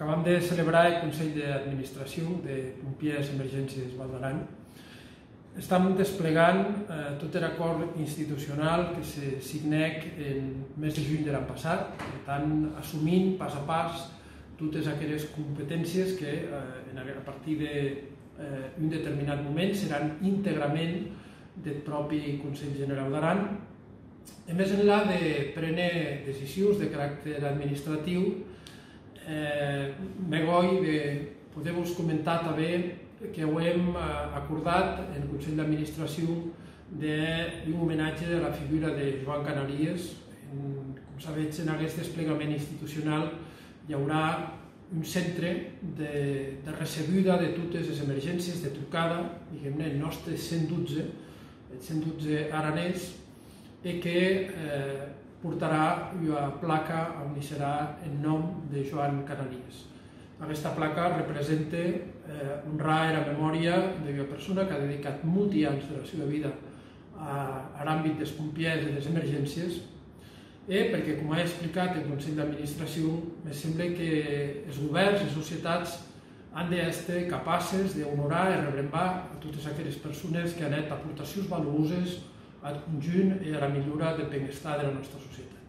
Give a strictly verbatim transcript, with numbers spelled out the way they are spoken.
Acabam de celebrar eth Conselh d'Administracion de Pompièrs Emergéncies Val d'Aran. Estam desplegant, eh, tot er acòrd institucional que se signèc en mes de junh der an passat, per tant, assumint pas a pas totes aqueres competéncies que, eh, en aqu-, a partir de, eh, un determinat moment seràn integrament deth pròpi Conselh Generau d'Aran. E mès enlà de préner decisions de caractèr administratiu, eh, me gòi de poder vos comentar tanben que auem, eh, acordat en Conselh d'Administracion de un omenatge a la figura de Joan Canalies. En, com sabetz, en aguest desplegament institucional i aurà un centre de, de recebuda de totes es emergéncies, de trucada, diguem-ne, eth nòste cent dotze, eth cent dotze aranés, e que, eh, portarà ua placa a on i serà eth nòm de Joan Canalies. Aguesta placa represente, eh, honrar era memòria d'ua persona qu'a dedicat molti ans dera sua vida a, ar àmbit des pompièrs e des emergéncies, e perque, coma è explicat en Conselh d'Administracion, me semble que es govèrns e societats an d'èster capaces d'onorar e rebrembar a totes aqueres persones qu'an hèt aportacions valuoses ath conjunt e ara milhora deth benestar dera nòsta societat.